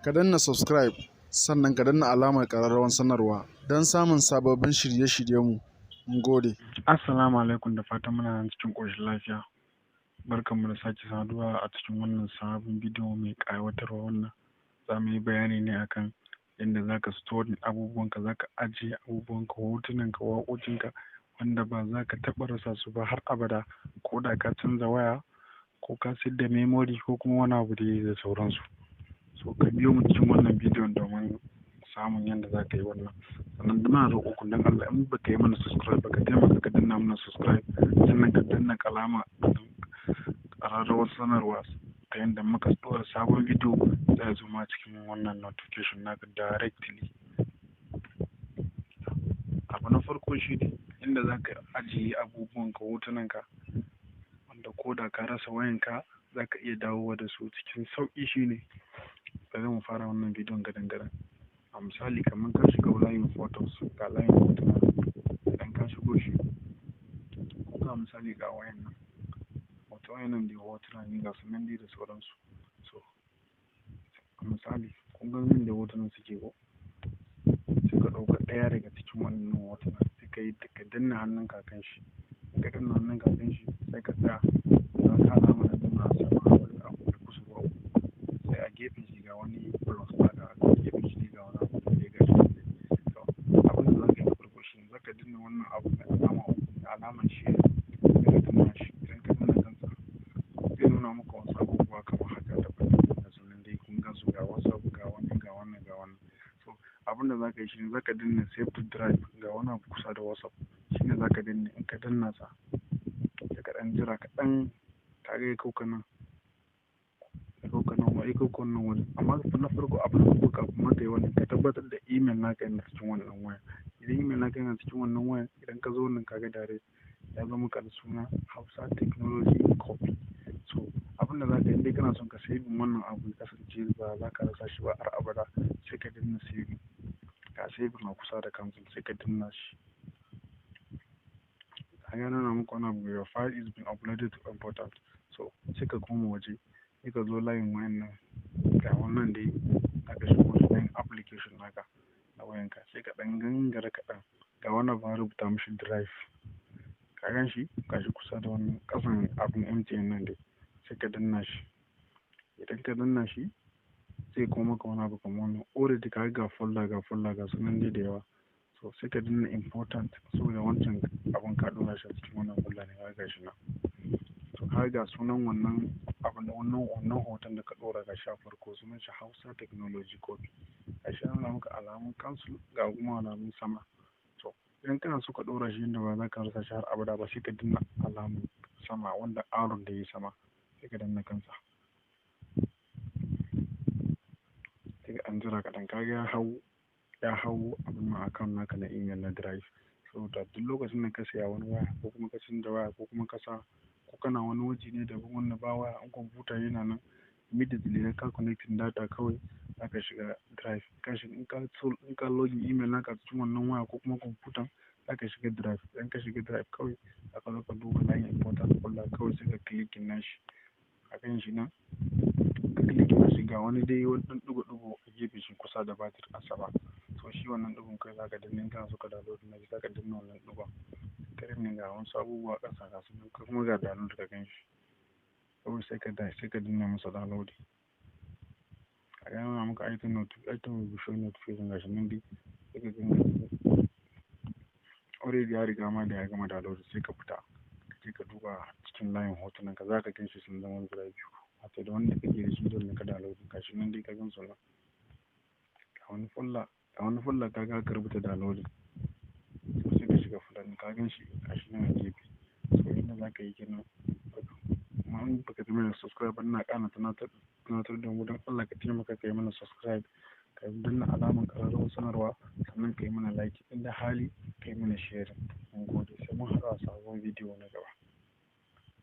Ka danna subscribe, sannan ka danna alamar ƙararrawar sanarwa don samun sababbin shirye-shiryenmu. Mun gode. Assalamu alaikum, da fatan muna nan cikin ƙoshin lafiya. Barkanmu da sake saduwa a cikin wannan sabon bidiyo mai ƙayatarwa. Wannan za mu yi bayani ne akan yadda za ka storing abubuwanka, za ka ajiye abubuwanka, hotunanka, waƙoƙinka, wanda ba za ka taɓa rasa su ba har abada, ko da ka canza waya, ko ka sayar da memory, ko kuma wani abu dai da sauransu. So ka biyo mu cikin wannan bidiyon domin samun yadda za ka yi wannan. Sannan muna roƙon ku, don Allah, in baka yi mana subscribe ba, ka taimaka ka danna mana subscribe, sannan ka danna alama ƙararrawar sanarwa, ta yadda muka ɗora sabon bidiyo zai zo ma cikin wannan notification naka directly. Abu na farko shi ne inda za ka ajiye abubuwanka, hotunanka, wanda ko da ka rasa wayanka za ka iya dawowa da su cikin sauƙi. Shi ne bari mu fara wannan bidiyon gadan-gadan. A misali, kamar ka shiga layin photos, ga layin hotuna. Idan ka shigo shi, ko ga misali ga wayan nan, wato wayan nan dai hotuna ne, ga su nan dai da sauransu. So a misali, kun ga yadda hotunan suke, ko sai ka ɗauka ɗaya daga cikin wannan hotuna, sai ka yi ka danna hannunka kan shi. In ka danna hannunka kan shi, sai ka tsaya ga wata alama da nuna sama, wani abu mai kusurwa uku, sai a gefen shi ga wani plus haka, a gefen shi ga wani abu da ya gashi. To, abin da za ka yi na farko shi ne za ka danna wannan abu mai alama uku, mai alaman share, sai ka danna shi. Idan ka danna kansa, zai nuna maka wasu abubuwa kamar haka daban-daban, ga su nan dai kun gan su, ga WhatsApp, ga wannan, ga wannan, ga wannan. So abin da za ka yi shi ne za ka danna save to drive. Ga wani abu kusa da WhatsApp, shi ne za ka danna. In ka danna sa, sai ka ɗan jira kaɗan, ka ga ya kai ka nan, ya kai ka nan, ya kai ka wannan wajen. Amma na farko, abu na farko kafin ma ka yi wannan, ka tabbatar da email naka yana cikin wannan wayan. Idan email naka yana cikin wannan wayan, idan ka zo wannan, ka ga direct ya zo maka da suna Hausa Technology Copy. So abin da za ka yi, in dai kana son ka saving wannan abu ya kasance ba za ka rasa shi ba har abada, sai ka danna saving. Ga saving a kusa da cancel, sai ka danna shi. Ka ga nuna maka wani abu, "Your file is being uploaded to important." So sai ka koma waje, sai ka zo layin wayan nan, ga wannan dai, zaka shigo layin application naka na wayanka, sai ka ɗan gangara kaɗan, ga wannan abu an rubuta mishi drive, ka gan shi, gashi kusa da wannan ƙasan abin MTN nan dai, sai ka danna shi. Idan ka danna shi, zai kawo maka wani abu kamar wannan. Already ka ga folder, ga folder, ga su nan dai da yawa. So sai ka danna important, saboda wancan abun ka ɗora shi a cikin wannan folder ne, ka ga shi nan. To, ka ga sunan wannan abun da wannan hoton da ka ɗora, ga shi a farko, sunan shi Hausa Technology Copy. Ga shi nuna maka alamun cancel, ga kuma alamun sama. To, idan kana so ka ɗora shi inda ba za ka rasa shi har abada ba, sai ka danna alamun sama, wanda arrow da yayi sama, sai ka danna kansa. Sai ka ɗan jira kaɗan, ka ga ya hau abun nan, account naka na email na drive. Saboda duk lokacin da ka siya wani waya, ko kuma ka canza waya, ko kuma ka sa, ko kana wani waje ne daban wanda ba waya, in kwamfuta yana nan, immediately idan ka connecting data kawai, za ka shiga drive. Ka shiga, in ka login email naka cikin wannan waya ko kuma kwamfutan, za ka shiga drive. Idan ka shiga drive, kawai za ka zo ka duba layin important folder, kawai sai ka clicking nashi. Ka gan shi nan, ka clicking nashi, ga wani dai wani ɗan ɗigo-ɗigo a gefen shi kusa da batir a sama. So shi wannan ɗigon kai za ka danna. In kana so ka download nashi, za ka danna wannan ɗigon. Ka danna, ga wasu abubuwa a ƙasa, ga su nan kuma, ga download, ka gan shi. Kawai sai ka danna masa download. Ka ga nuna maka item item will be showing notification, gashi nan dai. Sai ka gani already ya riga ma da ya gama download. Sai ka fita, ka je ka duba cikin layin hotunan ka, za ka gan shi sun zama guda biyu, wato da wanda kake da shi da wanda ka download. Gashi nan dai, ka gan su nan. Ga wani folder, ka ga aka rubuta downloading. So sai ka shiga folder ɗin, ka gan shi, gashi nan a gefe. So yanda za ka yi kenan. Kuma in baka yi mana subscribe ba, ina ƙara tunatar da mu, don Allah ka taimaka ka yi mana subscribe, ka danna alamar ƙararrawar sanarwa, sannan ka yi mana like, inda hali ka yi mana sharing. Mun gode, sai mun haɗu a sabon bidiyo na gaba.